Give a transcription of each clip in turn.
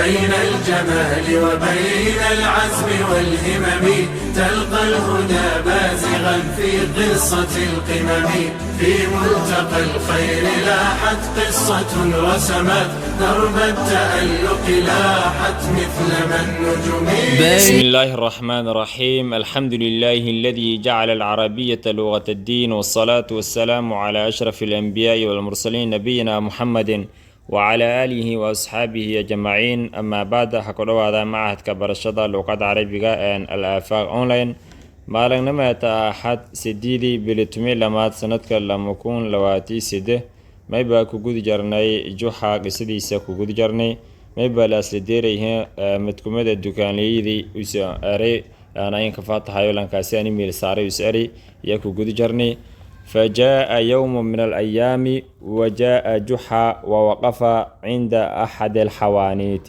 بين الجمال وبين العزم والهمم، تلقى الهدى بازغا في قصة القمم. في ملتقى الخير لاحت قصة رسمت درب التألق، لاحت مثل ما النجم. بسم الله الرحمن الرحيم، الحمد لله الذي جعل العربية لغة الدين، والصلاة والسلام على أشرف الأنبياء والمرسلين، نبينا محمد وعلى آله وأصحابه أجمعين، أما بعد. Ha ku dhowaada machadka barashada luqadda carabiga ee Al Aafaaq Online. Maalinnimeeta Axad, 8-dii bili 12aad sanadka 2023, maybaa ku gudi jarnay Juxa qisadiisa ku gudi jarnay. Maybaa la asla deerayhe mid kumida dukaanleyadii usa eray anayinka faatahayo lankaasi ani miil saaray us eray ayaa ku gudi jarnay. فجاء يوم من الأيام وجاء جحا ووقف عند أحد الحوانيت.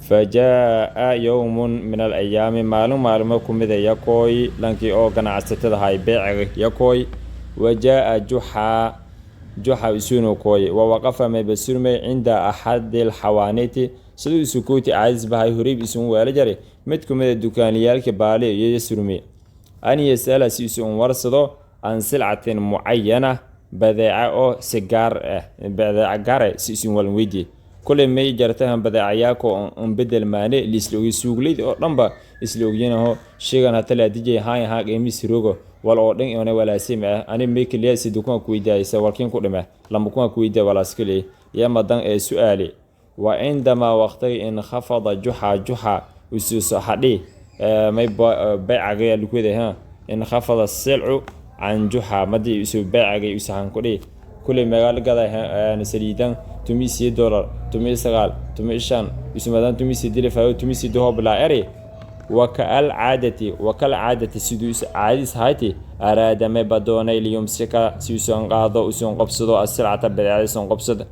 فجاء يوم من الأيام, maalin maalmo kumida yakooy lankii oo ganacsatada hay beeciga yakooy. وجاء جحا, juxa isuunu kooy. ووقف mayba surmay عند أحد الحوانيت, siduu isukooti caadis bahay horeyb isun weela jaray mid kumida dukaaniyaalka baali iyo surmay أن يسأل si isu un warsado عن سلعة معينة, badeeca oo si gaar ah, badeeca gaar ah si isun walan weydiye. Kuley may jartahan badeecayaako un bedel maane liisla ogi suugleyd oo dhanba isla ogyanaho sheegan hata laadijay haan haan qiimis rogo wal oo dhan ona walaasim ah. Ani may kaliya si dukaan ku weydiaysa walkiin ku dhime lama kuwan ku weydiya walaas kaliya ya madan ee su'aali. وعندما waqtiga انخفض جحا, juxa usuuso hadhi may baycaga lukwada ha انخفض السلع عن جحا, madii isu baycagay usahan kudhi. Kuley magaalo gaday saliidan $18, 19, 15, isumadan 18 fayo 18 hoblaa eri. وكالعادة, وكالعادة siduu caadis hayti, أراد mayba doonay ليمسك si usan qaado, usan qobsado السلعة badeecada usan qobsado.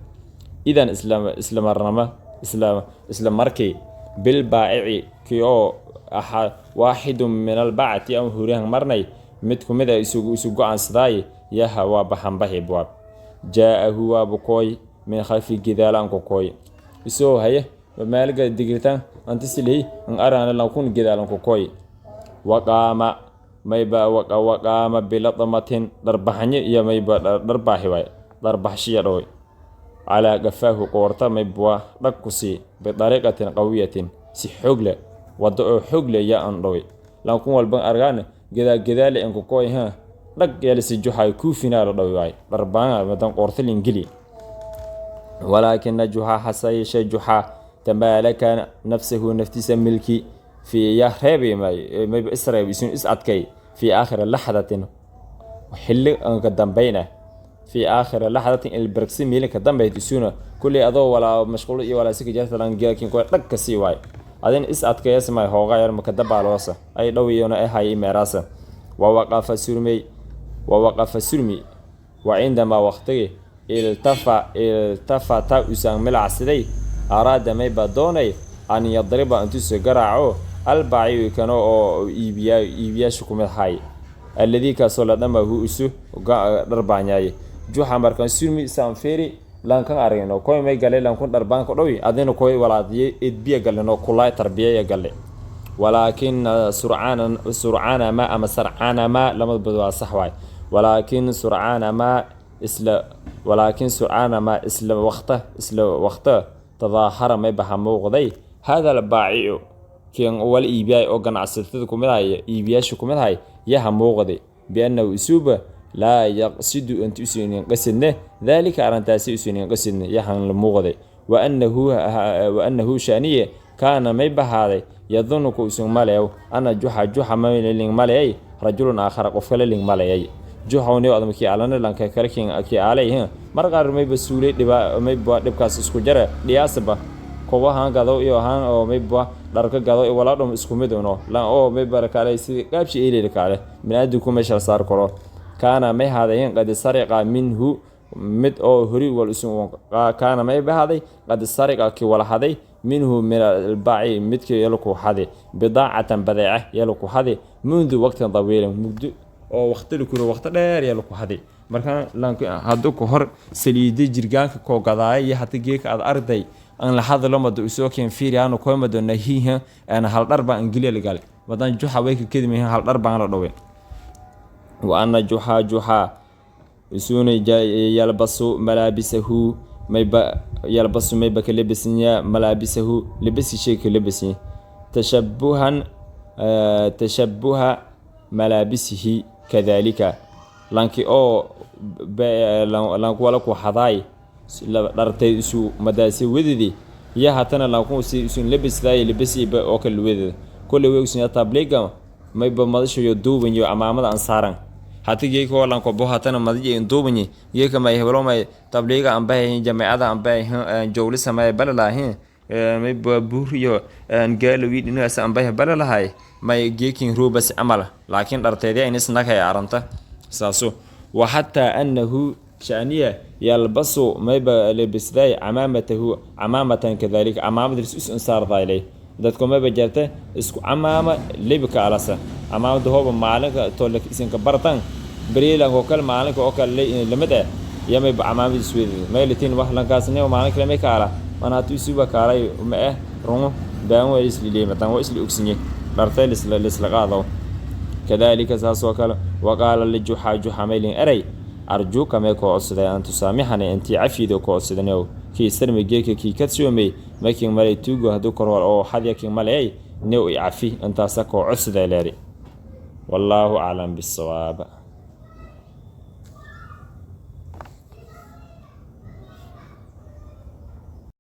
إذن isla isla marnama isla isla markii بالبائع kii oo ahaa واحد من الباعة aan horihan marnay mid ku mid ah isugu go'aansaday yaha waa baxanbaxi bwaab. جاءه waaba kooy من خلف gedaalanku kooy isoo haye maaliga digritan antisiley an arana lankun gedaalanku kooy. وقام mayba وقام بلطمة dharbaxanyo iyo mayba dharbaaxi waay dharbaxshiya dhowy على قفاه qoorta mayba dhag ku sii بطريقة قوية si xoog leh, wado oo xoog leh yaa an dhoway lankun walban argaan gedaa gedaale anku kooy ha dhag yalisi juxay kuufinaa la dhowy waay dharbaan madan qoorta lingeli. ولكن جحا, hase yeeshee juxa, تمالك نفسه naftiisa milki في ya reebi mayba isreeb isun is adkay في آخر لحظة xilli ka dambayna في آخر لحظة ilbirqsi miilin ka dambayd isuna kulley adoo walaa mashquul iyo walaa sika jarta langeelkin koy dhag ka sii waay adin is adkeeyasmay hooga yar maka dabaaloosa ay dhowiyona ay hay meeraasa. ووقف surmay, ووقف surmi. وعندما waqtigi التفت usaan milacsaday, أراد mayba doonay أن يضرب intuusa garaaco البائع kano oo iibiya iibiyaasha kumid ahay الذي kaasoo لطمه isu dharbaanyaaye. Juxa markan surmi saan feeri lankan aragno koy may gale lankun dharbaanka dhowi adina koy walaadiye edbiya galeno kulaay tarbiyaya gale. ولكن سرعان سرعان ما ama سرعان ما lamadaba waa sax waay. ولكن سرعان ما isla ولكن سرعان ما isla waqta تظاهر may baxa muuqday هذا البائع kian wal iibiyay oo ganacsatada kumid ahay iibiyaasha kumid ahay yaha muuqday بأنه isuba لا يقصد inta usinin qasidne ذلك arrintaasi usinin qasidne yahan la muuqday. وأنه shaniye كان may bahaaday يظن ku usun maleew أن جحا juxa ling maleeyay رجل آخر qof kale ling maleeyay juxawni adamkii alana lanka kale kii aalay. Mar qaar mayba suulay dhiba mayba dhibkaas isku jara dhiyaasaba kobahan gado iyo ahaan oo mayba dharka gado iyo walaa dhum isku mid uno lan oo mayba kale sidii qaabshi eelil kale bini'aadamku meesha saar karo. كان may haadayen قد سرق منه mid oo hori wal isun كان may bahaaday قد سرق kii wala haday منه من البائع midkii yalaku xaday بضاعة badeeca yalaku xaday منذ وقت طويل muddo oo waqti la kuro waqti dheer yalaku xaday. Marka hadduu ka hor saliida jirgaanka koo gadaaya iyo hata geeka aad arday. An la hadlo mado usoo keen fiiriyaano koymado nahiiha ana hal dhar baan angeliya lagale madan Juxa way ka kedimahin, hal dhar baan la dhawe. Wa anna Juxa, Juxa isuna yalbasu malaabisahu, mayba yalbasu, mayba ka lebisinya malaabisahu, lebisi shay ka lebisinya, tashabuhan tashabuha malaabisihi kadalika. Lanki oo lanku wala ku xadaay dhartay isu madaasi wedidi ya hatana lanku si isun lebisdaay lebisiba oo kale wedida kolley way usun tabliga mayba madashayo duubanyo amaamada aan saaran hati geeka oo lanko bo hatana madaja in duubanyi geeka may heblo may tabliga aan bahay jameecada aan bahay jowlisa may balalaahin mayba buuriyo gaalowi dhinacaas aan bahay balalahay may geekin ruubas camal, laakiin dharteedya inis nakay aranta saaso. Wa xataa annahu shaniya yalbasu, mayba lebisday camaamatahu camaamatan kadalika, camaamad is insaardaylay. Dadku mayba jarta isku camaama lebika alasa camaamada hooba maalinka toole isinka bartan beriilanka oo kale maalinka oo kale lamid ah ya mayba camaamad isweedada maylitiin wax lankaasne maalin kale may kaala mana hatu isuba kaalay ma eh rungo baan waa isli leematan waa isli ogsinye dhartay lisla qaado kadalika saas oo kale. Waqaala lijuxa, Juxa maylin eray: arjuuka, may koo codsaday, an tusaamixani, intii cafiida koo codsadanow kii sarmi geeka kii kadsoomey makin malay tuugo hadduu korhor oo xadya kin malayay new i cafi intaasa koo codsaday leeri. Wallaahu aclam bisawaab.